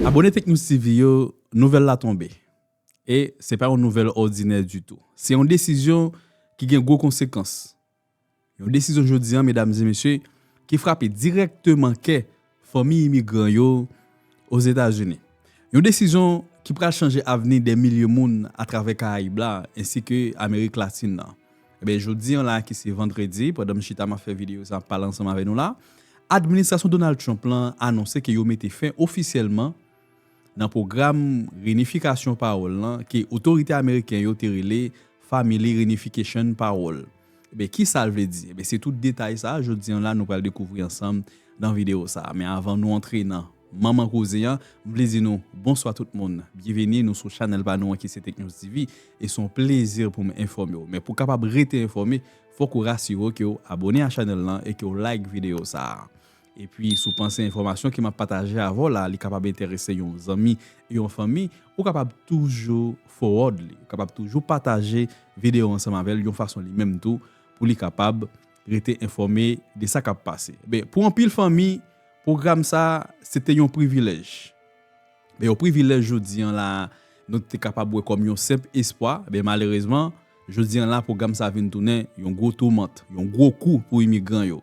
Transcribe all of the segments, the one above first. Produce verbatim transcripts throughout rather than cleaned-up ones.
Abòne Tech News T V yo, nouvèl la tonbe. E se pa yon nouvèl òdinè ditou. Se yon desizyon ki gen gwo konsekans. Yon desizyon jodi a, medam e mesye, ki frape dirèkteman kè fanmi imigran yo Ozetazini. Yon desizyon ki pral chanje avni dè milye moun atravè Karayib la, ensi ke Amerik Latin nan. Ebyen, jodi a la, ki se vandredi, pandan m chita m ap fè videyo sa, m ap pale ansanm avè nou la, administrasyon Donald Trump lan anonse ke yo mete fen ofisyèlman nan pwogram rinifikasyon pawòl lan ke otorite ameriken yo te rele Family Reunification Parole. Ebyen, ki sa l vle di? Ebyen, se tout detay sa, jodi a la, nou pral dekouvri ansanm nan videyo sa. Men avan nou antre nan manman koze a, m vle di nou bonswa tout moun. Byenveni nou sou chanèl pa nou an ki se Tech News T V, e se yon plezi pou m enfòme w. Men pou w kapab rete enfòme, fòk ou rasire w ke w abòne a chanèl lan e ke w like videyo sa a. Epi, si w panse enfòmasyon ke m ap pataje avè w la, li kapab enterese yon zanmi e yon fanmi, ou kapab toujou forward li. Ou kapab toujou pataje videyo ansanm avè l yon fason li menm tou pou li kapab rete enfòme de sa k ap pase. Ben, pou anpil fanmi, pwogram sa, se te yon privilèj. Men yon privilèj jodi a la, nou te kapab wè kòm yon senp espwa. Ben, malerezman, jodi a la, pwogram sa vin tounen yon gwo toumant, yon gwo kou pou imigran yo.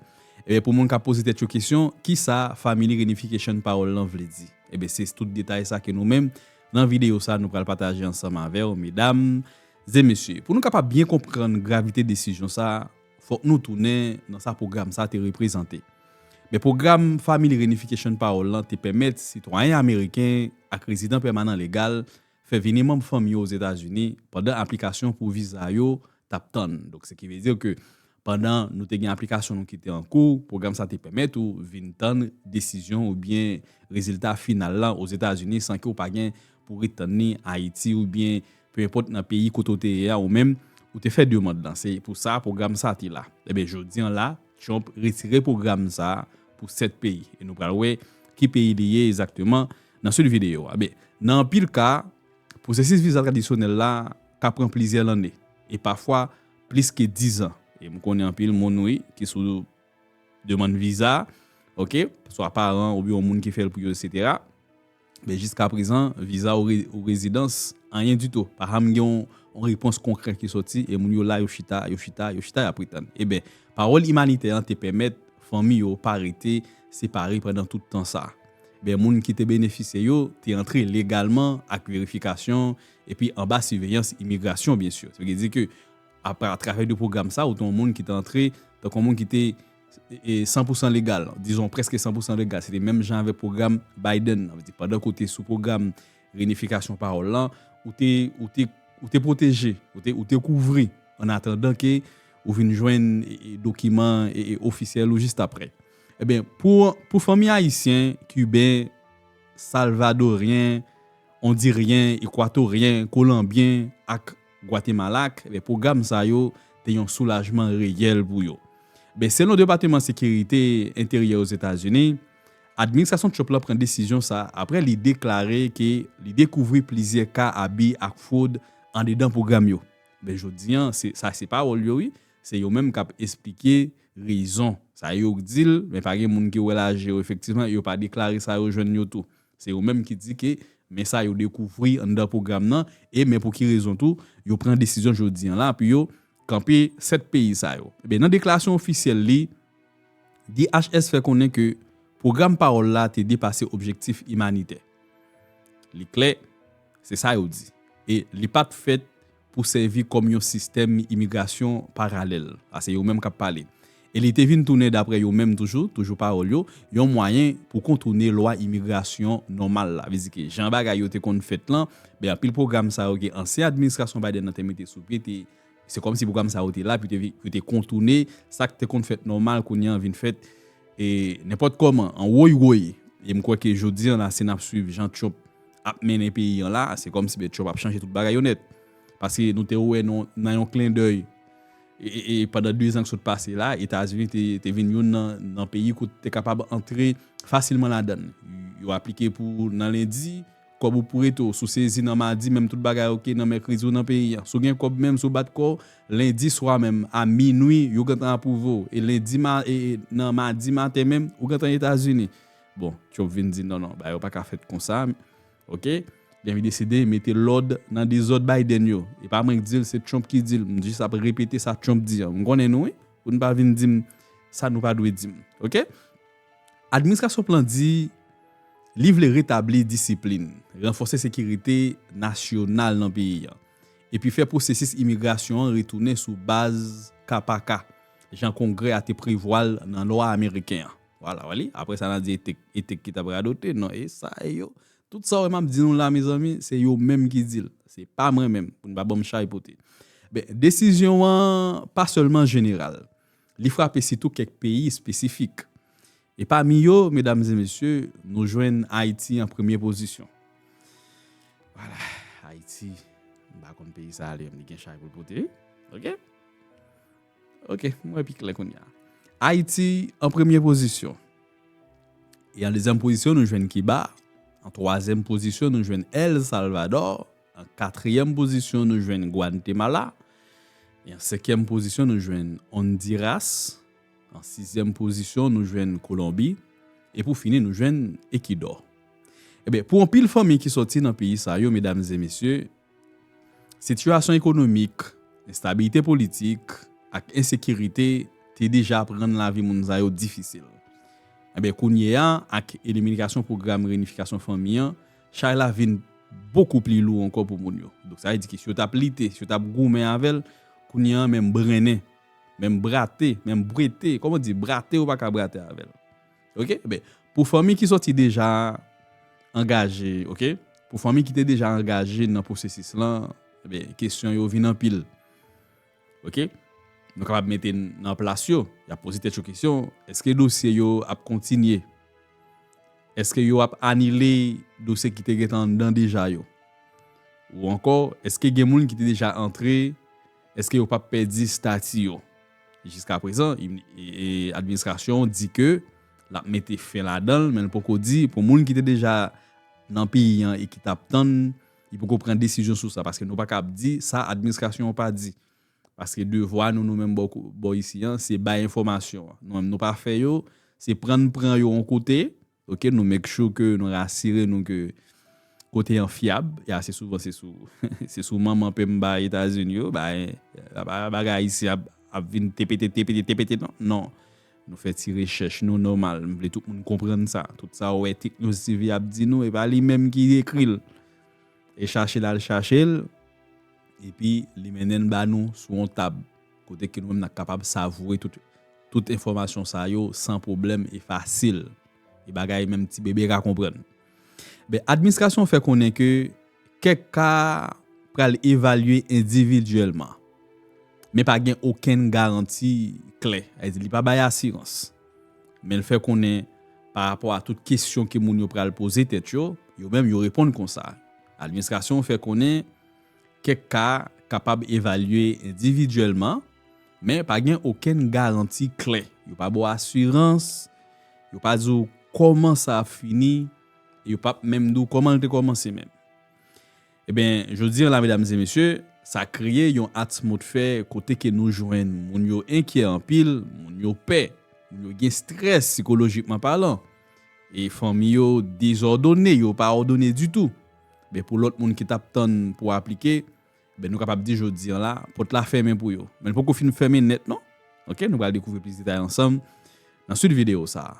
Ebyen, pou moun k ap poze tèt yo kesyon, ki sa Family Reunification Parole lan vle di? Ebyen, se tout detay sa ke nou menm, nan videyo sa, nou pral pataje ansanm avè w, medam e mesye. Pou nou kapab byen konprann gravite desizyon sa, fòk nou tounen nan sa pwogram sa te reprezante. Men pwogram Family Reunification Parole lan te pèmèt sitwayen ameriken ak rezidan pèmanan legal fè vini manm fanmi yo Ozetazini pandan aplikasyon pou viza yo t ap tann. Donk, se ki vle di ke pandan nou te gen aplikasyon nou ki te an kou, pwogram sa te pèmèt ou vin tann desizyon oubyen rezilta final la Ozetazini san ke w pa gen pou ret tann li Ayiti oubyen pe enpòt nan peyi kote w te ye a ou menm, ou te fè demann lan. Se pou sa pwogram sa te la. Ebyen, jodi a la, Trump retire pwogram sa pou sèt peyi. E nou pral wè ki peyi li ye egzakteman nan suit videyo a. Ebyen, nan anpil ka, pwosesis viza tradisyonèl la ka pran plizyè lanne, e pafwa plis ke dizan. E m konnen anpil moun, wi, ki sou demann viza, oke, swa paran oubyen yon moun ki fè l pou yo, etsetera. Men jiskaprezan, viza ou re-, ou rezidans, anyen ditou. Pa janm gen yon, yon repons konkrè ki sòti, e moun yo la, yo chita, yo chita, yo chita, y ap ret tann. Ebyen, pawòl imanitè an te pèmèt fanmi yo pa rete separe pandan tout tan sa. Ebyen, moun ki te benefisye yo te antre legalman ak verifikasyon, epi anba siveyans imigrasyon, byen si. Sa vle di ke apa-, atravè de pwogram sa, ou te yon moun ki te antre tankou yon moun ki te, e, san pou san legal, dizon prèske san pou san legal. Se te menm jan avèk pwogram Biden nan. Vle di, pandan ke w te sou pwogram rinifikasyon pawòl lan, ou te, ou te, ou te pwoteje, ou te, ou te kouvri, an atandan ke ou vin jwenn, e, e, dokiman, e, e, ofisyèl ou jis aprè. Ebyen, pou, pou fanmi ayisyen, kiben, salvadoryen, ondiryen, ekwatoryen, kolonbyen ak gwatemalak, ebyen, pwogram sa yo te yon soulajman reyèl pou yo. Ben, selon Depatman Sekirite Enteryè Ozetazini, administrasyon Trump la pran desizyon sa apre li deklare ke li dekouvri plizyè ka abi ak fwod andedan pwogram yo. Ben, jodi a, se, sa se pawòl yo, wi. Se yo menm k ap esplike rezon. Sa yo di l, men pa gen moun ki wè lajan yo efektivman, yo pa deklare sa yo jwenn yo tou. Se yo menm ki di ke men sa yo dekouvri anndan pwogram nan, e men pou ki rezon tou, yo pran desizyon jodi a la pou yo kanpe sèt peyi sa yo. Ebyen, nan deklarasyon ofisyèl li, D H S fè konnen ke pwogram pawòl la te depase objektif imanitè. Li klè, se sa yo di. E li pa t fèt pou sèvi kòm yon sistèm imigrasyon paralèl. Sa se yo menm k ap pale. E li te vin tounen, daprè yo menm toujou, toujou pawòl yo, yon mwayen pou kontounen lwa imigrasyon nòmal la. Vle di ke jan bagay yo te konn fèt lan, ben, anpil pwogram sa yo ke ansyen administrasyon Biden nan te mete sou pye, te, se kòmsi pwogram sa yo te la pou te vi-, pou te kontounen sa k te konn fèt nòmal, kounye a vin fèt, e, nenpòt kòman, an woy woy. E m kwè ke jodi a la, si n ap swiv jan Trump ap mennen peyi a la, se kòmsi, ben, Trump ap chanje tout bagay yo nèt. Paske nou te wè nan, nan yon klendèy, e, e, e pandan dezan k sot pase la, Etazini te, te vin youn nan, nan peyi kote te kapab antre fasilman ladan l. Yo aplike pou nan lendi, kòb ou pou rete w. Si w sezi nan madi, menm tout bagay oke, nan mèkredi ou nan peyi a. Si w gen kòb menm, si w bat kò w, lendi swa menm, a minwi, yo gentan apwouve w. E lendi ma, e, e, nan madi maten menm, ou gentan Etazini. Bon, Trump vin di, "Non, non, bagay yo pa ka fèt konsa." Oke? Gen vin deside mete lòd nan dezòd Biden yo. E pa mwen ki di l, se Trump ki di l. M jis ap repete sa Trump di an. M konnen nou, wi. Pou n pa vin di m sa nou pa dwe di m. Oke? Administrasyon plan di li vle retabli disiplin, ranfòse sekirite nasyonal nan peyi a, epi fè pwosesis imigrasyon an retounen sou baz ka pa ka, jan Kongrè a te prevwa l nan lwa ameriken an. Vwala, w li. Apre sa, n a di etek, etek ki t ap radote. Non, e sa e yo. Tout sa w wè m ap di nou la, mezanmi, se yo menm ki di l. Se pa mwen menm, pou n pa ban m chay pote. Ben, desizyon an pa sèlman jeneral. Li frape sitou kèk peyi espesifik. E pami yo, medam e mesye, nou jwenn Ayiti an premye pozisyon. Vwala, Ayiti, m pa konn peyi sa a li menm, li gen chay pou l pote, wi. Oke? Oke, m wè pi klè kounye a. Ayiti an premye pozisyon. E an dezyèm pozisyon, nou jwenn Kiba. An twazyèm pozisyon, nou jwenn El Salvador. An katriyèm pozisyon, nou jwenn Guatemala. E an senkyèm pozisyon, nou jwenn Honduras. An sizyèm pozisyon, nou jwenn Kolonbi. E pou fini, nou jwenn Ekidò. Ebyen, pou anpil fanmi ki sòti nan peyi sa yo, medam e mesye, sitiyasyon ekonomik, enstabilite politik ak ensekirite te deja ap rann lavi moun sa yo difisil. Ebyen, kounye a, ak eliminasyon pwogram reyinifikasyon fanmi an, chay la vin bokou pli lou ankò pou moun yo. Donk, sa vle di ke si yo t ap lite, si yo t ap goumen avè l, kounye a, menm brennen, menm brate, menm bwete, kòman di, brate, ou pa ka brate avè l. Oke? Ebyen, pou fanmi ki sòti deja angaje, oke? Pou fanmi ki te deja angaje nan pwosesis lan, ebyen, kesyon yo vin anpil. Oke? Nou kapab mete n nan plas yo. Y ap poze tèt yo kesyon, èske dosye yo ap kontinye? Èske yo ap anile dosye ki te gentan anndan deja yo? Ou ankò, èske gen moun ki te deja antre, èske yo p ap pèdi estati yo? Jiskaprezan, i, e, e, administrasyon an di ke l ap mete fen ladan l, men l poko di pou moun ki te deja nan peyi an e ki t ap tann, li poko pran desizyon sou sa, paske nou pa ka ap di sa administrasyon an pa di. Paske devwa nou, nou menm bò ko-, bò isi an, se bay enfòmasyon an. Nou menm, nou pa fè yo, se pran n pran yo yon kote, oke, nou make sure ke nou rasire nou ke kote an fyab, e ase souvan se sou, se sou manman pemba Etazini yo, bay, bagay isi ap, ap vin tepete, tepete, tepete, non, non. Nou fè ti rechèch nou nòmal. M vle tout moun konprann sa. Tout sa w wè Teknos TV ap di nou, e pa li menm ki ekri l. E chache l al chache l, epi li mennen l ba nou sou yon tab, kote ke nou menm n ap kapab savure tout, tout enfòmasyon sa yo san pwoblèm e fasil. E bagay menm ti bebe ka konprann. Ben, administrasyon fè konnen ke kèk ka pral evalye endividyèlman, men pa gen okenn garanti klè. Sa vle di, li pa bay asirans. Men l fè konnen pa rapò a tout kesyon ke moun yo pral poze tèt yo, yo menm yo reponn konsa. Administrasyon fè konnen kèk ka kapab evalye endividyèlman, men pa gen okenn garanti klè. Yo pa ba w asirans, yo pa di w kòman sa ap fini, e yo p ap menm di w kòman l te kòmanse menm. Ebyen, jodi a la, medam e mesye, sa kreye yon atmosfè kote ke nou jwenn moun yo enkyè anpil, moun yo pè, moun yo gen estrès sikolojikman palan. E fanmi yo dezòdone, yo pa òdone ditou. Men pou lòt moun ki t ap tann pou aplike, ben nou kapab di jodi a la, pòt la fèmen pou yo. Men l poko fin fèmen nèt non. Oke, nou pral dekouvri plis detay ansanm nan swit videyo sa a.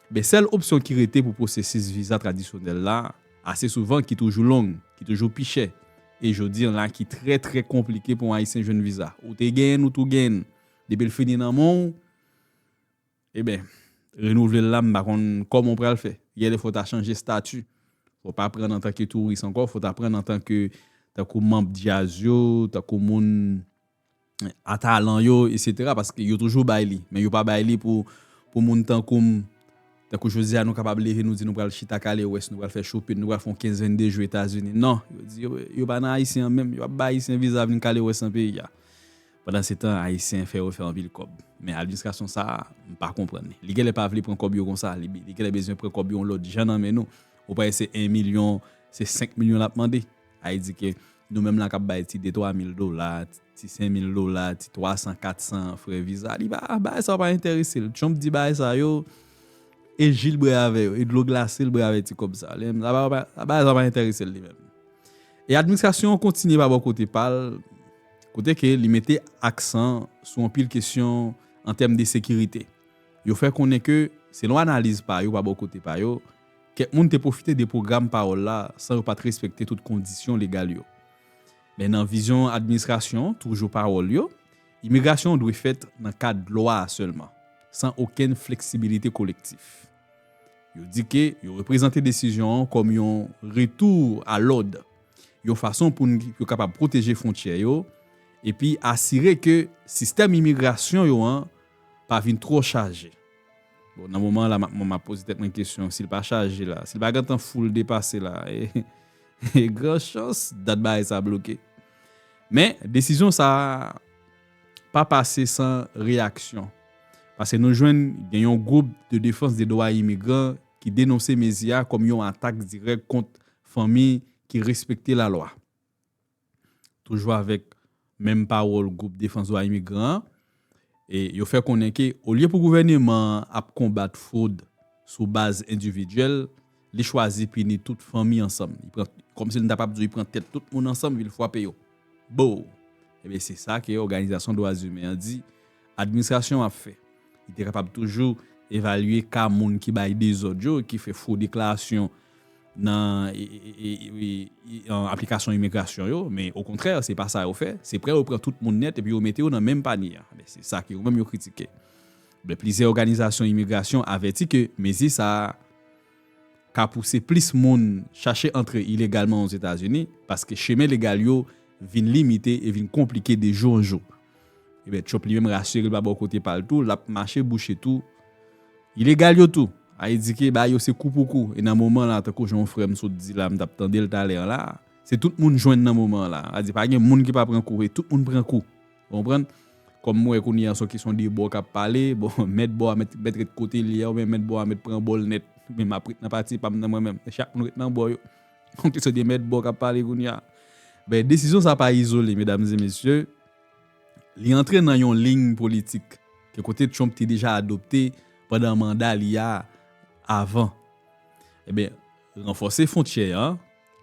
Ben, sèl opsyon ki rete pou pwosesis viza tradisyonèl la, ase souvan ki toujou long, ki toujou pi chè, e jodi a la ki trè, trè konplike pou yon Ayisyen jwenn viza. Ou te genyen l, ou tou genyen l. Depi l fini nan men w, ebyen, renouvle l la, m pa konn kòman w pral fè. Gen de fwa w ta chanje estati. Fò w pa pran n antanke touris ankò, fò w ta pran n antanke, tankou manm djaz yo, tankou moun a talan yo, etsetera, paske yo toujou bay li, men yo pa bay li pou, pou moun tankou m. Tankou jodi a, nou kapab leve, nou di nou pral chita Kale West, nou pral fè shopping, nou pral fè yon kenz, vennde jou Etazini. Non, yo di yo, yo pa nan Ayisyen an menm, yo ap bay Ayisyen viza vin Kale West nan peyi a. Pandansetan, Ayisyen fè yo fè anpil kòb. Men administrasyon sa a, m pa konprann li. Li genlè pa vle pran kòb yo konsa, li, li genlè bezwen pran kòb yo yon lòt jan nan men nou. Ou pa wè se en milyon se senk milyon l ap mande. Sa vle di ke nou menm la k ap bay ti de twa mil dola, ti senk mil dola, ti twa san, kat san frè viza, li pa, bagay sa yo pa enterese l. Trump di bagay sa yo, e ji l bwè avè yo, e dlo glase l bwè avè ti kòb sa. Li menm, sa pa, pa, bagay sa yo pa enterese l li menm. E administrasyon an kontinye pa bò kote pa l, kote ke li mete aksan sou anpil kesyon an tèm de sekirite. Yo fè konnen ke, selon analiz pa yo, pa bò kote pa yo, kèk moun te pwofite de pwogram pawòl la san yo pa t respekte tout kondisyon legal yo. Men nan vizyon administrasyon, toujou pawòl yo, imigrasyon dwe fèt nan kad lwa a sèlman, san okenn fleksibilite kolektif. Yo di ke yo reprezante desizyon an kòm yon retou a lòd, yon fason pou n, yo kapab pwoteje fwontyè yo, epi asire ke sistèm imigrasyon yo an pa vin twò chaje. Bon, nan moman la, m ap, m ap poze tèt mwen kesyon, si l pa chaje la, si l pa gentan foul depase la, e, e gran chans dat bagay sa bloke. Men, desizyon sa a pa pase san reyaksyon. Paske nou jwenn gen yon gwoup de defans de dwa imigran ki denonse mezi a kòm yon atak dirèk kont fanmi ki respekte lalwa. Toujou avèk menm pawòl gwoup defans dwa imigran an, e yo fè konnen ke olye pou gouvèneman an ap konbat fwod sou baz endividyèl, li chwazi pini tout fanmi ansanm. Li pran, kòmsi n ta p ap di, li pran tèt tout moun ansanm, epi l frape yo. Bow! Ebyen, se sa ke òganizasyon dwa imen an di administrasyon an ap fè. Li te kapab toujou evalye ka moun ki bay dezòd yo, ki fè fo deklarasyon nan, e, e, e, e, e, e, an aplikasyon imigrasyon yo, men okontrè, se pa sa yo fè. Se pran yo pran tout moun nèt epi yo mete yo nan menm panye a. Men se sa ke yo menm yo kritike. Men plizyè òganizasyon imigrasyon avèti ke mezi sa a ka pouse plis moun chache antre ilegalman Ozetazini, paske chemen legal yo vin limite e vin konplike de jou an jou. Ebyen, Trump li menm rasire l pa bò kote pa l tou, l ap mache bouche tou ilegal yo tou. Sa vle di ke bagay yo se kou pou kou. E nan moman la, tankou jan yon frè m sot di la, m t ap tande l talè a la, se tout moun jwenn nan moman la. Sa vle di pa gen moun ki pa pran kou, e tout moun pran kou. Ou konprann? Kòm mwen wè kounye a se yon kesyon de bò k ap pale, bon, mèt bò a mèt, mèt ret kote li a, oubyen mèt bò a mèt pran bò l nèt. Men m ap ret nan pati pa m nan mwen menm. Chak moun ret nan bò yo. Yon kesyon de mèt bò k ap pale kounye a. Ben, desizyon sa pa izole, medam e mesye. Li antre nan yon liy politik ke kote Trump te deja adopte pandan manda li a avan. Ebyen, ranfòse fwontyè an,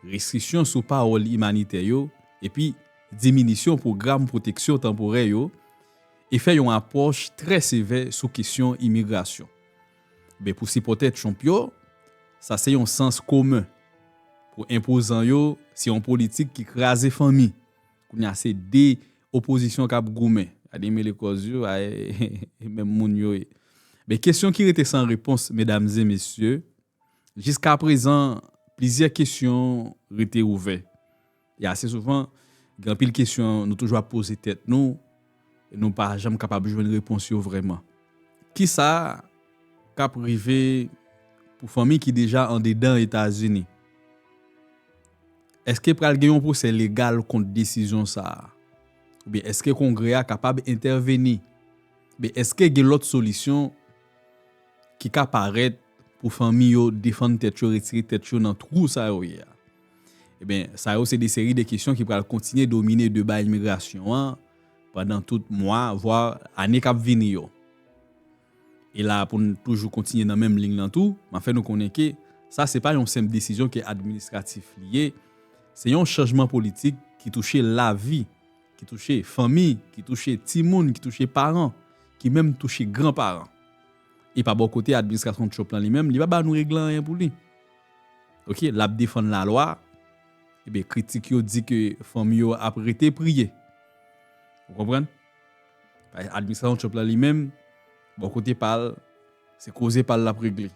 restriksyon sou pawòl imanitè yo, epi diminisyon pwogram pwoteksyon tanporè yo, e fè yon apwòch trè sevè sou kesyon imigrasyon. Men pou sipòtè Trump yo, sa se yon sans komen. Pou enpozan yo, se yon politik ki kraze fanmi. Kounye a, se de opozisyon k ap goumen. Gade mele kòz yo, a, e, e menm moun yo ye. Men kesyon ki rete san repons, medam e mesye, jiskaprezan, plizyè kesyon rete ouvè. E ase souvan, gen anpil kesyon nou toujou ap poze tèt nou, e nou pa janm kapab jwenn repons yo vrèman. Kisa k ap rive pou fanmi ki deja andedan Etazini? Èske pral gen yon pwosè legal kont desizyon sa a? Oubyen èske Kongrè a kapab entèveni? Oubyen èske gen lòt solisyon ki ka parèt pou fanmi yo defann tèt yo, retire tèt yo nan twou sa yo ye a? Ebyen, sa yo se de seri de kesyon ki pral kontinye domine deba imigrasyon an pandan tout mwa, vwa ane k ap vini yo. E la, pou n toujou kontinye nan menm liy lan tou, m ap fè nou konnen ke sa se pa yon senp desizyon ke administratif li ye, se yon chanjman politik ki touche lavi, ki touche fanmi, ki touche timoun, ki touche paran, ki menm touche granparan. E pa bò kote administrasyon Trump lan li menm, li pa ba nou regle anyen pou li. Oke, l ap defann lalwa, ebyen, kritik yo di ke fanmi yo ap rete priye. Ou konprann? Administrasyon Trump lan li menm, bò kote pa l, se koze pa l l ap regle.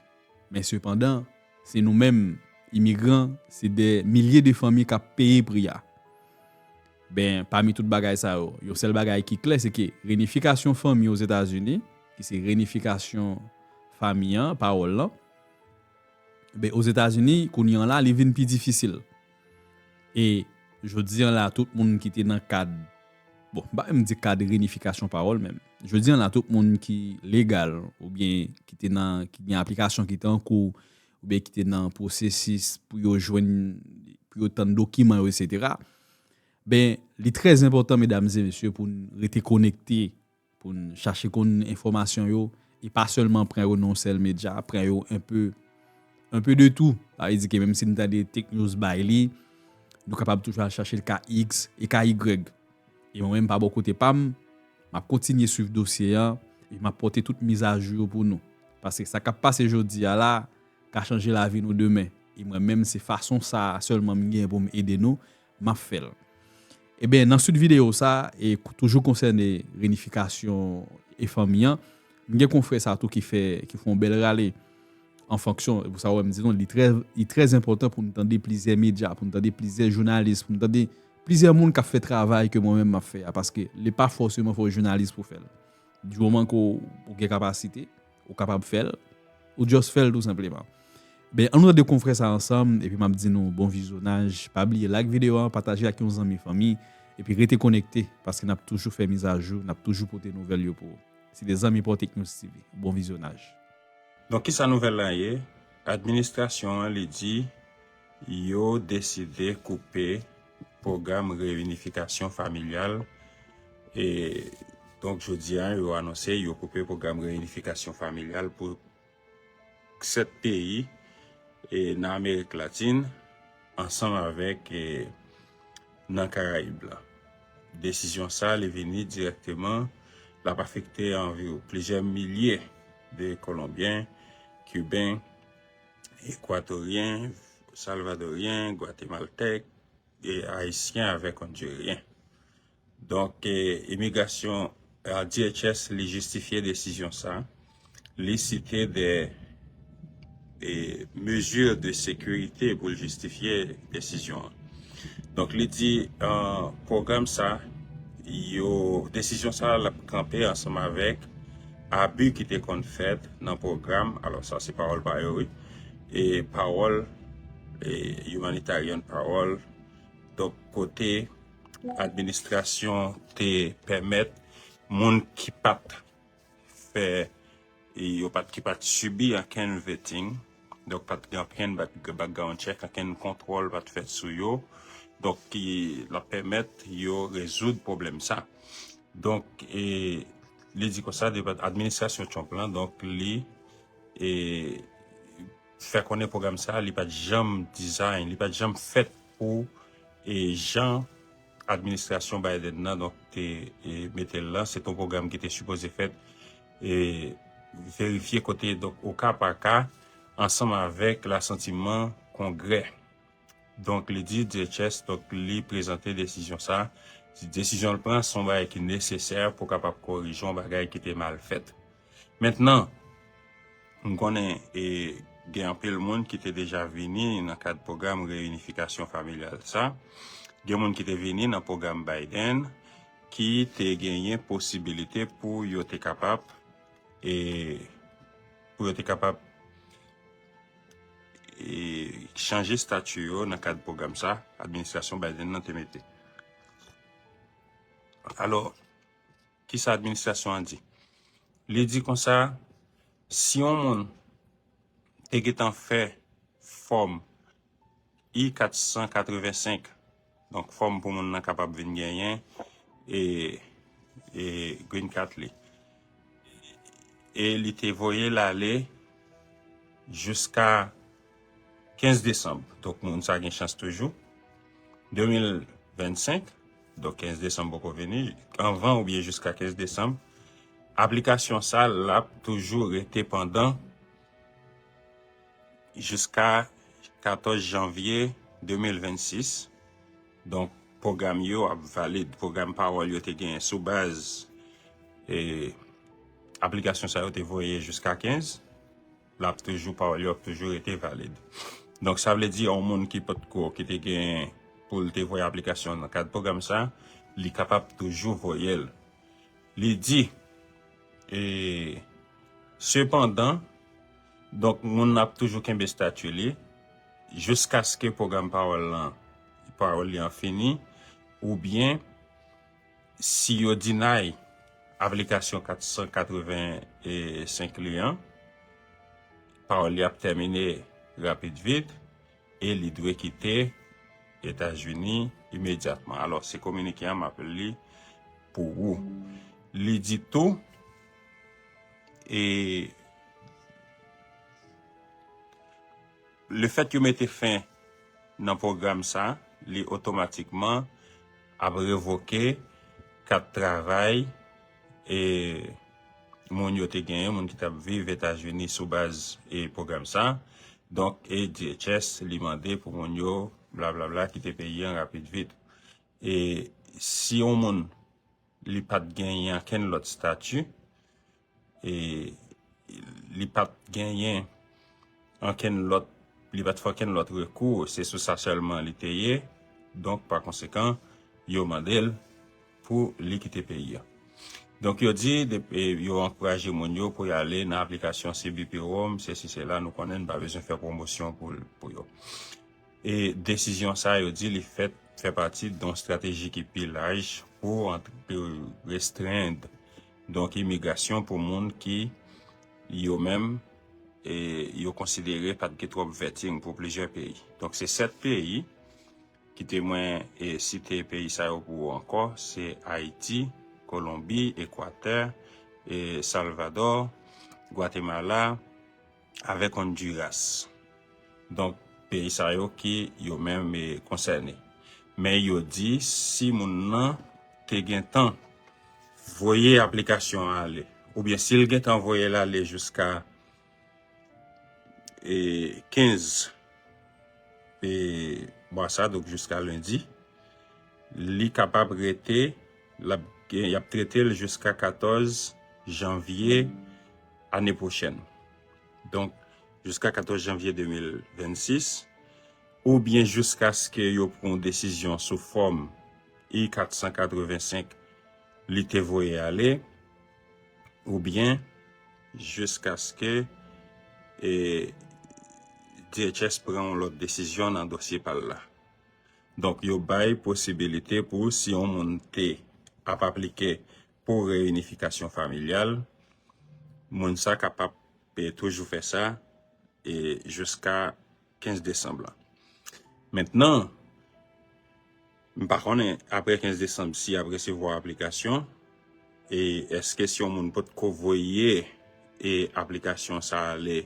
Men sepandan, se nou menm, imigran, se dè milye de fanmi k ap peye pri a. Ben, pami tout bagay sa yo, yon sèl bagay ki klè, se ke reyinifikasyon fanmi Ozetazini, ki se reyinifikasyon fanmi an, pawòl lan, ben, Ozetazini, kounye an la, li vin pi difisil. E jodi an la, tout moun ki te nan kad, bon, m pa menm di kad reyinifikasyon pawòl, men jodi an la, tout moun ki legal oubyen ki te nan, ki gen aplikasyon ki te an kou, oubyen ki te nan pwosesis pou yo jwenn, pou yo tann dokiman yo, etsetera. Ben, li trè enpòtan, medam e mesye, pou n rete konekte, pou n chache konn enfòmasyon yo, e pa sèlman pran yo nan yon sèl medya, pran yo enpe, enpe de tou. Sa vle di ke menm si n tande Tech News bay li, nou kapab toujou al chache l ka X e ka Y. E mwen menm, pa bò kote pa m, m ap kontinye swiv dosye a, e m ap pote tout mizajou yo pou nou. Paske sa k ap pase jodi a la, ka chanje lavi nou demen. E mwen menm, se fason sa a sèlman m gen pou m ede nou, m ap fè l. Eben, nan swit videyo sa, e k-, toujou konsène reyinifikasyon e fanmi an, m gen konfrè sa tou ki fè, ki fè yon bèl rale an fonksyon, e pou sa w wè m di nou, li trè, li trè enpòtan pou n tande plizyè medya, pou n tande plizyè jounalis, pou n tande plizyè moun k ap fè travay ke mwen menm m ap fè a, paske li pa fòseman fò w jounalis pou fè l. Di moman ke w, ou gen kapasite, ou kapab fè l, ou just fè l tou senpleman. Ben, ann nou tande konfrè sa ansanm, epi m ap di nou bon vizyonaj. Pa bliye like videyo a, pataje ak yon zanmi, fanmi, epi rete konekte, paske n ap toujou fè mizajou, n ap toujou pote nouvèl yo pou ou. Se te zanmi pa w Tech News T V. Bon vizyonaj. Donk, kisa nouvèl la ye? Administrasyon an, li di yo deside koupe pwogram reyinifikasyon familyal. E, donk, jodi a, yo anonse yo koupe pwogram reyinifikasyon familyal pou sèt peyi, e, nan Amerik Latin, ansanm avèk, e, nan Karayib la. Desizyon sa, li vini dirèkteman, l ap afekte anviwon plizyè milye de Kolonbyen, Kiben, Ekwatoryen, Salvadoryen, Gwatemaltèk, e Ayisyen avèk Ondiryen. Donk, e, imigrasyon, e, D H S, li jistifye desizyon sa. Li site de, e, mezi de sekirite pou l jistifye desizyon an. Donk, li di, e, pwogram sa, yo, desizyon sa, l ap kanpe ansanm avèk abi ki te konn fèt nan pwogram. Alò, sa se pawòl pa yo, wi. E pawòl, e, humanitarian parole. Donk, kote administrasyon te pèmèt moun ki pa t fè, e yo pa t, ki pa t sibi ankenn vetting, donk pa t gen ankenn back-, background check, ankenn kontwòl pa t fèt sou yo. Donk, ki, l ap pèmèt yo rezoud pwoblèm sa. Donk, e, li di konsa, depa-, administrasyon Trump lan, donk, li, e, fè konnen pwogram sa, li pa t janm design, li pa t janm fèt pou, e, jan administrasyon Biden nan, donk, te, e, mete l lan. Se t on pwogram ki te sipoze fèt, e, verifye kote, donk, o ka pa ka, ansanm avèk lasantiman Kongrè. Donk, li di D H S, donk, li prezante desizyon sa. Desizyon l pran, se yon bagay ki nesesè pou kapab korije yon bagay ki te mal fèt. Mentnan, m konnen, e, gen anpil moun ki te deja vini nan kad pwogram reyinifikasyon familyal sa. Gen moun ki te vini nan pwogram Biden ki te genyen posibilite pou yo te kapab, e, pou yo te kapab, e, chanje estati yo nan kad pwogram sa administrasyon Biden nan te mete. Alò, kisa administrasyon an di? Li di konsa, si yon moun te gentan fè fòm I kat san katrevensenk, donk, fòm pou moun nan kapab vin genyen, e, e, green card li. E li te voye l ale jiska kenz desanm. Donk, moun sa gen chans toujou. De mil vennsenk, donk, kenz desanm poko vini, anvan oubyen jiska kenz desanm, aplikasyon sa, l ap toujou rete pandan jiska katòz janvye de mil vennsis. Donk, pwogram yo ap valid. Pwogram pawòl yo te genyen sou baz, e, aplikasyon sa yo te voye jiska kenz, l ap toujou, pawòl yo ap toujou rete valid. Donk, sa vle di, yon moun ki potko, ki te gen pou l te voye aplikasyon nan kad pwogram sa, li kapab toujou voye l. Li di, e, sepandan, donk, moun nan ap toujou kenbe estati li, jiskaske pwogram pawòl lan, pawòl li an fini, oubyen si yo deny aplikasyon kat san katrevensenk li an, pawòl li ap tèmine rapid vit, e li dwe kite Etazini imedyatman. Alò, se kominike a m ap li pou ou. Li di tou, e lefèt yo mete fen nan pwogram sa, li otomatikman ap revoke kat travay e moun yo te genyen, moun ki t ap viv Etazini sou baz e pwogram sa. Donk, e D H S, li mande pou moun yo, blablabla, kite peyi an rapid vit. E si yon moun, li pa t genyen ankenn lòt stati, e li pa t genyen ankenn lòt, li pa t fè ankenn lòt rekou, se sou sa sèlman li te ye. Donk, pa konsekan, yo mande l pou li kite peyi a. Donk, yo di, de- e yo ankouraje moun yo pou y ale nan aplikasyon C B P Rome, se si se la, nou konnen n pa bezwen fè pwomosyon pou, pou yo. E desizyon sa, yo di, li fèt, fè pati d yon estrateji ki pi laj pou ant- pou restrenn, donk, imigrasyon pou moun ki yo menm, e yo konsidere pa t gen twòp vetting pou plizyè peyi. Donk, se sèt peyi, kite mwen e site peyi sa yo pou ou ankò, se Ayiti, Kolonbi, Ekwatè, e Salvadò, Gwatemala, avèk Honduras. Donk, peyi sa yo ki yo menm e konsène. Men yo di, si moun nan te gentan voye aplikasyon an ale, oubyen si l gentan voye l ale jiska e kenz e mwa sa, donk jiska lendi, li kapab rete, l ap gen- y ap trete l jiska katòz janvye ane pwochèn. Donk, jiska katòz janvye de mil vennsis, oubyen jiskaske yo pran yon desizyon sou fòm I kat san katrevensenk li te voye ale, oubyen jiskaske e D H S pran yon lòt desizyon nan dosye pa l la. Donk, yo bay posibilite pou si yon moun te ap aplike pou reyinifikasyon familyal, moun sa kapab e toujou fè sa e jiska kenz desanm lan. Mentnan, m pa konnen apre kenz desanm si y ap resevwa aplikasyon, e èske si yon moun potko voye e aplikasyon sa ale,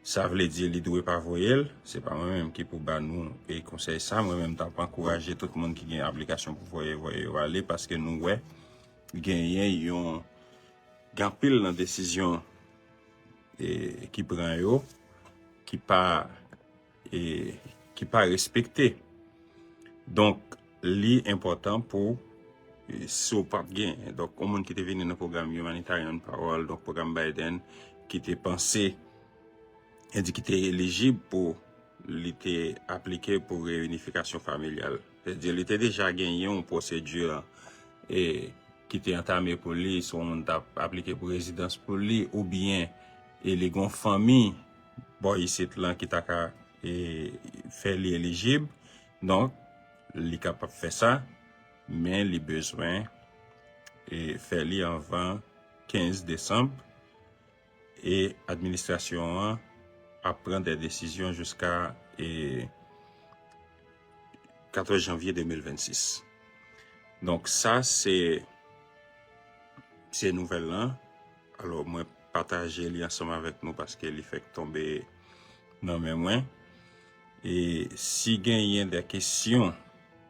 sa vle di li dwe pa voye l? Se pa mwen menm ki pou ba nou e konsèy sa. Mwen menm, m t ap ankouraje tout moun ki gen aplikasyon pou voye, voye yo ale, paske nou wè genyen yon, gen anpil nan desizyon e ki pran yo ki pa e ki pa respekte. Donk, li enpòtan pou e si w pa t gen, donk, yon moun ki te vini nan pwogram Humanitarian Parole, donk pwogram Biden, ki te panse, e di ki te elijib pou li te aplike pou reyinifikasyon familyal. Se di, li te deja genyen yon pwosedi e ki te antame pou li, si yon moun t ap aplike pou rezidans pou li, oubyen e li gen yon fanmi bò isit lan ki ta ka e fè li elijib. Donk, li kapab fè sa, men li bezwen e fè li anvan kenz desanm, e administrasyon an ap pran de desizyon jiska e katòz janvye de mil vennsis. Donk, sa se, se nouvèl lan. Alò, mwen pataje li ansanm avèk nou paske li fèk tonbe nan men mwen. E si genyen de kesyon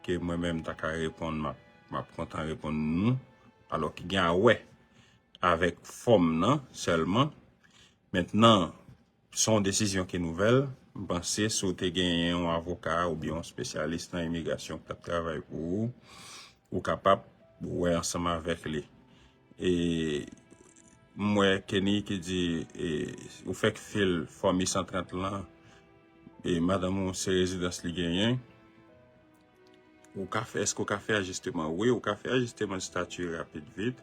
ke mwen menm ta ka reponn, m ap, m ap kontan reponn nou. Alò, ki gen a wè avèk fòm nan sèlman. Mentnan, se yon desizyon ki nouvèl. M panse si w te genyen yon avoka oubyen yon espesyalis nan imigrasyon ki t ap travay pou ou, ou kapab wè ansanm avèk li. E m wè Kenny ki di, e, ou fèk fil fòm I san trant lan, e madanm ou se rezidans li genyen. Ou ka fè, èske ou ka fè ajisteman? Wi, ou ka fè ajisteman estati rapid vit.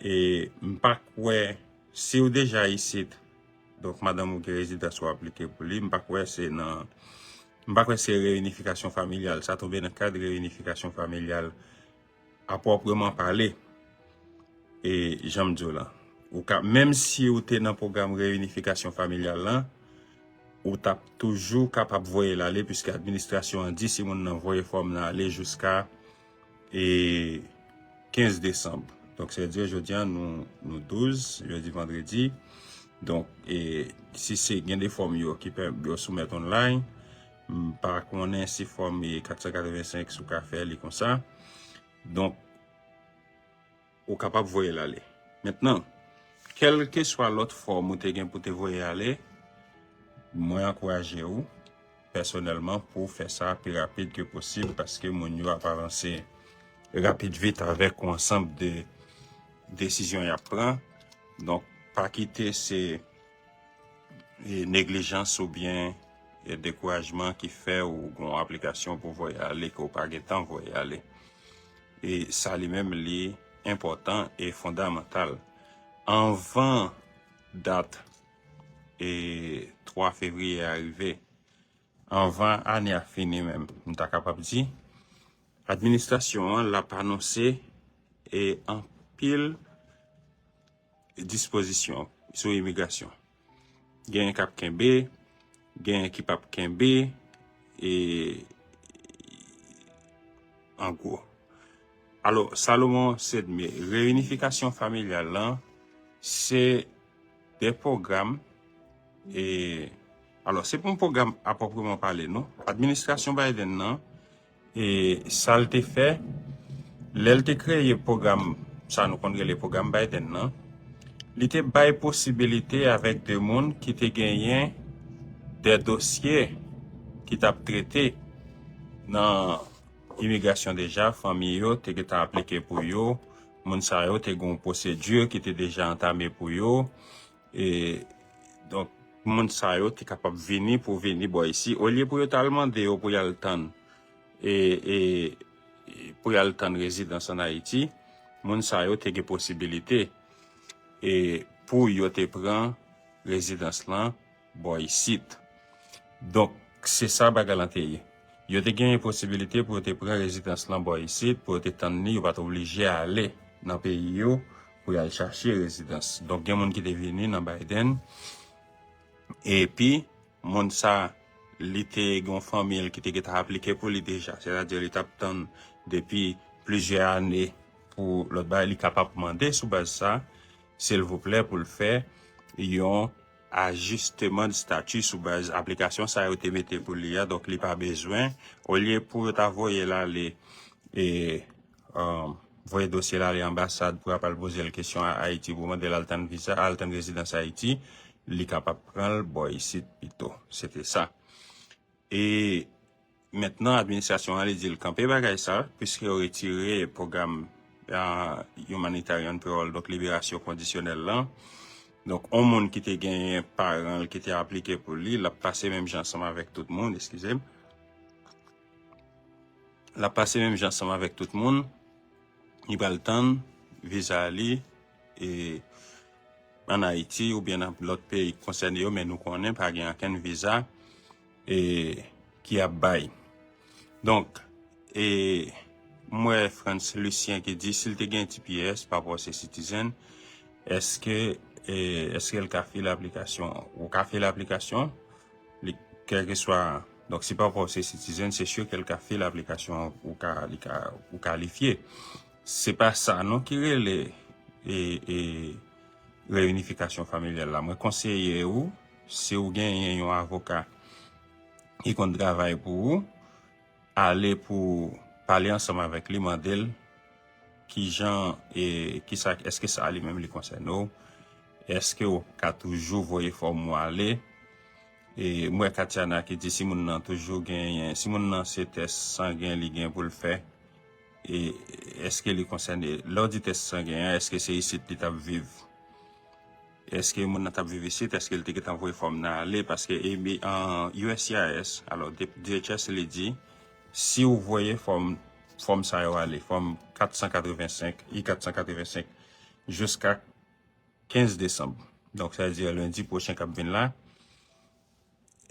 E m pa kwè, si w deja isit, donk madanm ou gen rezidans ou aplike pou li, m pa kwè se nan, m pa kwè se reyinifikasyon familyal, sa tonbe nan kad reyinifikasyon familyal a pwòpman pale. E jan m di w lan, ou ka, menm si ou te nan pwogram reyinifikasyon familyal lan, ou t ap toujou kapab voye l ale, piske administrasyon an di si moun nan voye fòm nan ale jiska e, kenz desanm. Donk, se di jodi a, nou, nou douz, jodi, vandredi. Donk, e, si se gen de fòm yo ki pè, yo soumèt online, m pa konnen si fòm e kat san katrevensenk si w ka fè li konsa. Donk, ou kapab voye l ale. Mentnan, kèlkeswa lòt fòm ou te gen pou te voye ale, mwen ankouraje w pèsonèlman pou w fè sa pi rapid ke posib, paske moun yo ap avanse rapid vit avèk yon ansanm de desizyon y ap pran. Donk, pa kite se e, neglijans oubyen e, dekourajman ki fè ou gen yon aplikasyon pou voye ale ke w pa gen tan voye ale. E sa li menm li enpòtan e fondamantal. Anvan dat e, twa fevriye a rive, anvan ane a fini menm, m ta kapab di, administrasyon an l ap anonse e, anpil dispozisyon sou imigrasyon. Genyen k ap kenbe, genyen ki p ap kenbe, e, an gwo. Alò, Salomon Sedme, reyinifikasyon familyal lan, se de pwogram, e, alò, se pa yon pwogram apwopriman pale, non. Administrasyon Biden nan, e sa l te fè, lè l te kreye pwogram, sa nou konn rele pwogram Biden nan, li te bay posibilite avèk de moun ki te genyen de dosye ki t ap trete nan imigrasyon deja, fanmi yo te gentan aplike pou yo, moun sa yo te gen yon pwosedi ki te deja antame pou yo, e, donk, moun sa yo te kapab vini pou vini bò isi, olye pou yo t al mande yo pou y al tann, e, e, e pou y al tann rezidans ann Ayiti, moun sa yo te gen posibilite, e, pou yo te pran rezidans lan bò isit. Donk, se sa bagay lan te ye. Yo te genyen posibilite pou yo te pran rezidans lan bò isit, pou yo te tann li, yo pa t oblije ale nan peyi yo pou y al chache rezidans. Donk, gen moun ki te vini nan Biden, epi moun sa, li te gen yon fanmi l ki te gentan aplike pou li deja. Sètadi, li t ap tann depi plizyè ane pou lòt bagay, li kapab mande sou baz sa, silvouplè, pou l fè yon ajisteman de stati sou baz aplikasyon sa yo te mete pou li a. Donk, li pa bezwen, olye pou yo ta voye l ale, e, um, voye dosye l ale anbasad pou y ap al poze l kesyon a Ayiti, pou mande l al tann viza, al tann rezidans Ayiti, li kapab pran l bò isit pito. Se te sa. E mentnan, administrasyon an, li di l kanpe bagay sa, piske yo retire pwogram, ah, humanitarian parole, donk liberasyon kondisyonèl lan. Donk, yon moun ki te genyen paran l ki te aplike pou li, l ap pase menm jan ansanm avèk tout moun, eskize m. L ap pase menm jan ansanm avèk tout moun. Li pral tann viza li, e, ann Ayiti oubyen nan lòt peyi konsène yo, men nou konnen pa gen okenn viza, e, ki ap bay. Donk, e, m wè Frantz Lucien ki di, si l te gen T P S, pa rapò se citizen, èske, e, èske l ka file aplikasyon? Ou ka file aplikasyon, li, kèlkeswa, donk, si pa rapò se citizen, se si ke l ka file aplikasyon, ou ka, li ka, ou kalifye. Se pa sa non ki rele, e, e, reyinifikasyon familyal la. Mwen konseye ou, si w genyen yon avoka ki konn travay pou ou, ale pou pale ansanm avèk li, mande l kijan, e, kisa, èske sa li menm li konsène w? Èske w ka toujou voye fòm ou ale? E, m wè Katiana ki di si moun nan toujou genyen, si moun nan se tès sangen li gen pou l fè, e, èske li konsène? Lè w di tès sangen an, èske se isit li t ap viv? Èske moun nan t ap viv isit? Èske l te gentan voye fòm nan ale? Paske, e, mi-, an, U S C I S, alò, D-, D H S li di, si w voye fòm, fòm sa yo ale, fòm kat san katrevensenk, I kat san katrevensenk, jiska kenz desanm. Donk, sa vle di lendi pwochen k ap vin la.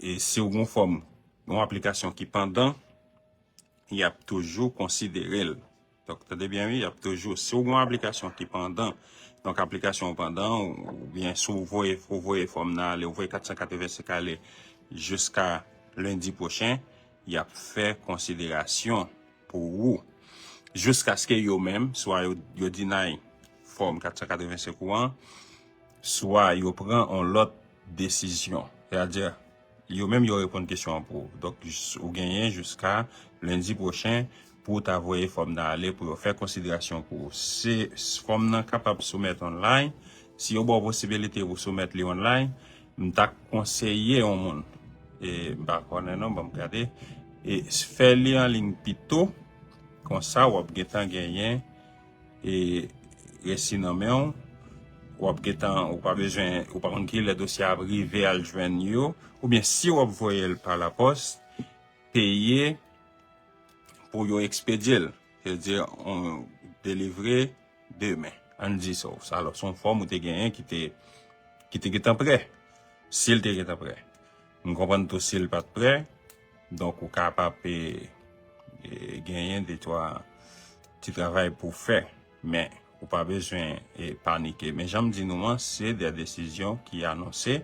E si w gon fòm, yon aplikasyon ki pandan, y ap toujou konsidere l. Donk, tande byen, wi, y ap toujou, si w gon aplikasyon ki pandan, donk, aplikasyon w pandan, oubyen si w voye, ou voye fòm nan ale, ou voye kat san katrevensenk ale, jiska lendi pwochen, y ap fè konsiderasyon pou ou. Jiskaske yo menm, swa yo, yo deny fòm kat san katrevensenk ou an, swa yo pran yon lòt desizyon. Sètadi, yo menm yo reponn kesyon an pou ou. Donk, ou genyen jiska lendi pwochen pou w ta voye fòm nan ale pou yo fè konsiderasyon pou ou. Se fòm nan kapab soumèt online. Si yo ba w posibilite pou soumèt li online, m ta konseye yon moun, e m pa konnen non, ban m gade, e fè li an liy pito, konsa w ap gentan genyen e resi nan men w, w ap gentan, ou pa bezwen, ou pa konn kilè dosye a ap rive al jwenn yo, oubyen si w ap voye l pa lapòs, peye pou yo ekspedye l, sètadi, on delivre demen. Ann di sa, alò, se yon fòm ou te genyen ki te, ki te gentan prè, si l te gentan prè. M konprann tou si l pa t prè, donk ou kapab e, e, genyen de twa ti travay pou w fè, men ou pa bezwen e, panike. Men jan m di nou an, se de desizyon ki anonse,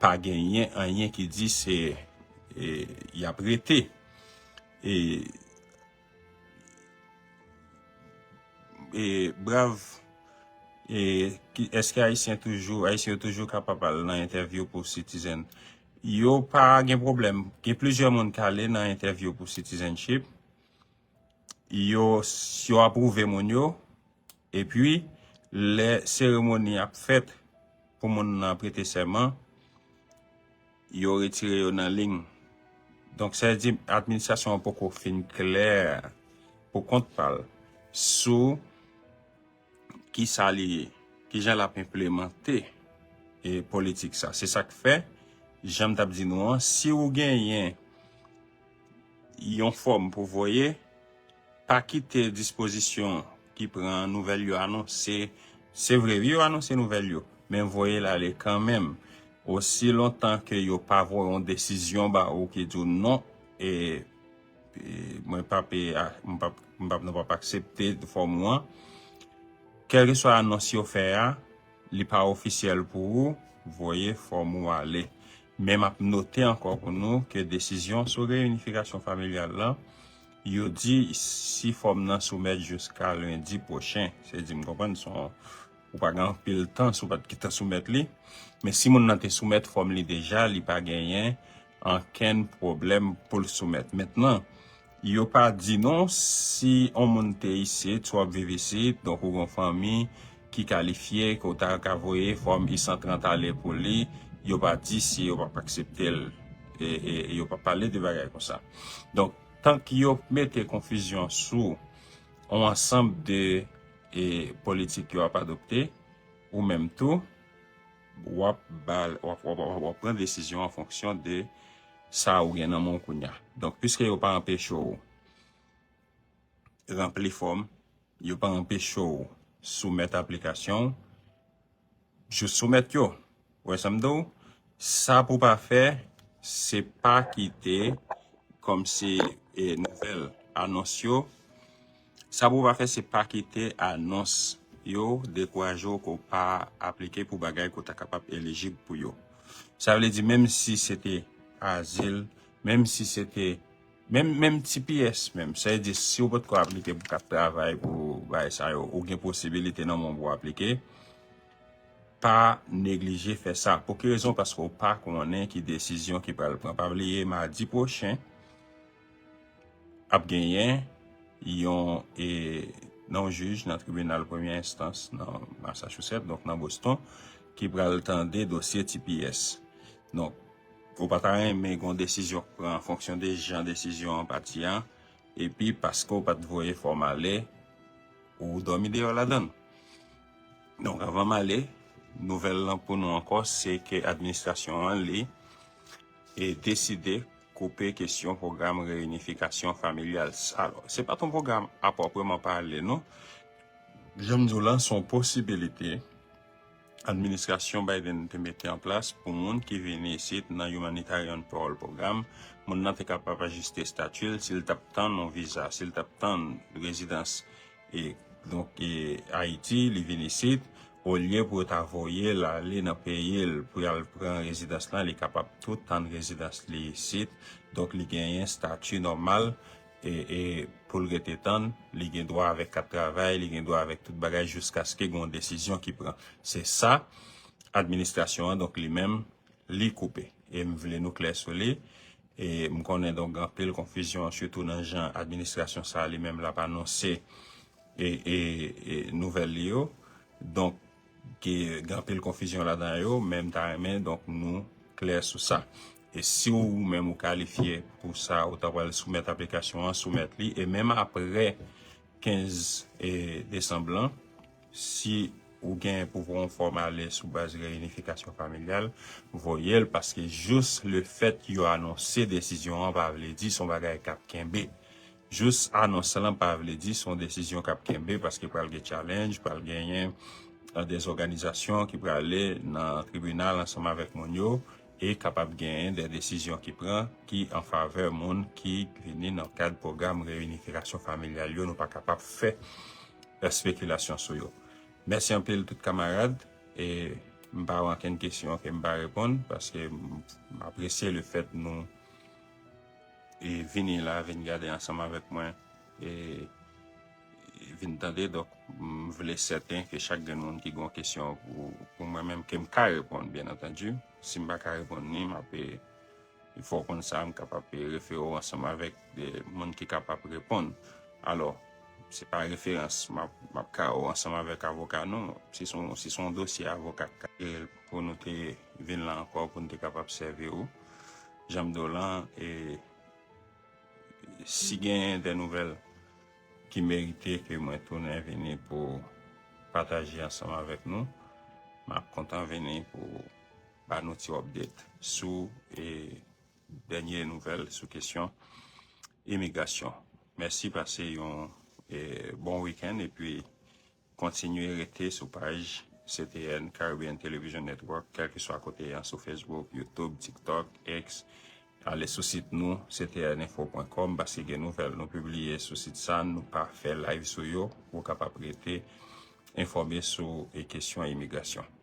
pa genyen anyen ki di se e, y ap rete. E, e, brav, e, ki, èske Ayisyen toujou, Ayisyen yo toujou kapab al nan entèvyou pou Citizen? Yo pa gen pwoblèm. Gen plizyè moun k ale nan entèvyou pou citizenship. Yo, yo apwouve moun yo. Epi, lè seremoni ap fèt pou moun nan prete sèman, yo retire yo nan liy. Donk, sa vle di, administrasyon an poko fin klè pou kont pa l sou ki sa li ye, ki jan l ap enplimante e politik sa. Se sa k fè, jan m t ap di nou an, si w genyen yon fòm pou voye, pa kite dispozisyon ki pran nouvèl yo anonse. Se vre, wi, yo anonse nouvèl yo, men voye l ale kanmenm. Osi lontan ke yo pa voye yon desizyon ba ou ki di w non, e, e mwen p ap, e, a, m p ap, m p ap, nou p ap aksepte fòm ou an. Kèlkeswa anons yo fè a, li pa ofisyèl pou ou, voye fòm ou ale. Men m ap note ankò pou nou ke desizyon sou reyinifikasyon familyal la, yo di si fòm nan soumèt jiska lendi pwochen. Se di, m konprann, se yon, ou pa gen anpil tan si w pa t gentan soumèt li. Men si moun nan te soumèt fòm li deja, li pa genyen ankenn pwoblèm pou l soumèt. Mentnan, yo pa di non si yon moun te isit, si w ap viv isit, donk ou gen yon fanmi ki kalifye, ke w ta ka voye fòm I san trant ale pou li, yo pa di si yo p ap aksepte l. E, e, e yo pa pale de bagay konsa. Donk, tank yo mete konfizyon sou yon ansanm de, e, politik yo ap adopte, ou menm tou, w ap ba, w ap, w ap, w ap, w ap pran desizyon an fonksyon de sa ou gen nan men w kounye a. Donk, piske yo pa anpeche w ranpli fòm, yo pa anpeche w soumèt aplikasyon w, jis soumèt yo. Ou wè sa m di w? Sa pou w pa fè, se pa kite kòmsi, e, nouvèl anons yo. Sa pou w pa fè, se pa kite anons yo dekouraje w ke w pa aplike pou bagay ke w ta kapab elijib pou yo. Sa vle di, menm si se te azil, menm si se te, menm, menm T P S menm, sa vle di, si w potko aplike pou kat travay, pou bagay sa yo, ou gen posibilite nan men w pou w aplike, pa neglije fè sa. Pou ki rezon? Paske w pa konnen ki desizyon ki pral pran. Pa bliye, madi pwochen, ap genyen yon, e, nan yon jij nan tribinal premye enstans nan Massachusetts, donk nan Boston, ki pral tande dosye T P S. Donk, ou pa ta renmen gen yon desizyon k pran an fonksyon de jan desizyon an pati an, epi paske w pa t voye fòm ale, ou dòmi deyò ladan l. Donk, anvan m ale, nouvèl lan pou nou ankò, se ke administrasyon an, li, e deside koupe kesyon pwogram reyinifikasyon familyal. Alò, se pa t yon pwogram a pwopreman pale, non. Jan m di w lan, se yon posibilite administrasyon Biden te mete an plas pou moun ki vini isit nan Humanitarian Parole Program. Moun nan te kapab ajiste estati l si l t ap tann yon viza, si l t ap tann rezidans, e, donk, e, Ayiti, li vin isit, Olye pou yo ta voye l ale nan peyi l pou y al pran rezidans lan, li kapab tou tann rezidans li isit. Donk, li genyen stati nòmal e, e pou l rete tann, li gen dwa avèk kat travay, li gen dwa avèk tout bagay jiskaske gen yon desizyon ki pran. Se sa, administrasyon an, donk, li menm, li koupe. E m vle nou klè sou li. E m konnen, donk, gen anpil konfizyon, sitou nan jan administrasyon sa a li menm l ap anonse e, e, e nouvèl li yo. Donk, ke gen anpil konfizyon ladan yo, men m ta renmen, donk, nou klè sou sa. E si ou menm ou kalifye pou sa, ou ta pral soumèt aplikasyon an, soumèt li. E menm apre kenz e, desanm lan, si ou gen pou voye yon fòm ale sou baz reyinifikasyon familyal, voye l, paske jis lefèt yo anonse desizyon an pa vle di se yon bagay k ap kenbe. Jis anons lan pa vle di se yon desizyon k ap kenbe, paske pral gen challenge, pral genyen eh, dèzòganizasyon ki prale nan tribinal ansanm avèk moun yo e kapab genyen de desizyon ki pran ki an favè moun ki vini nan kad pwogram reyinifikasyon familyal yo. Nou pa kapab fè espekilasyon sou yo. Mèsi anpil tout kamarad. E m pa wè ankenn kesyon ke m pa reponn, paske m m apresye lefèt nou e vini la, vin gade ansanm avèk mwen e vin tande. Donk, m vle sèten ke chak grenn moun ki gen yon kesyon pou, pou mwen menm, ke m ka reponn, byen antandi. Si m pa ka reponn ni, m ap, e, fè w konn sa, m kapab, e, refere w ansanm avèk de moun ki kapab reponn. Alò, se pa referans, m ap, m ap kare w ansanm avèk avoka nou. Si se yon, si se yon dosye avoka k ka jere l pou nou te vin la ankò, pou nou te kapab sèvi w. Jan m di w lan, e, si gen de nouvèl ki merite ke mwen tounen vini pou pataje ansanm avèk nou, m ap kontan vini pou ba nou ti update sou, e, dènye nouvèl sou kesyon imigrasyon. Mèsi, pase yon, e, bon wikenn, epi kontinye rete sou paj C T N, Caribbean Television Network, kèlkeswa kote w ye, sou Facebook, YouTube, TikTok, X. Ale sou sit nou, C T N info pwen kòm, paske gen nouvèl nou pibliye sou sit sa, nou pa fè live sou yo, pou w kapab rete enfòme sou, e, kesyon imigrasyon.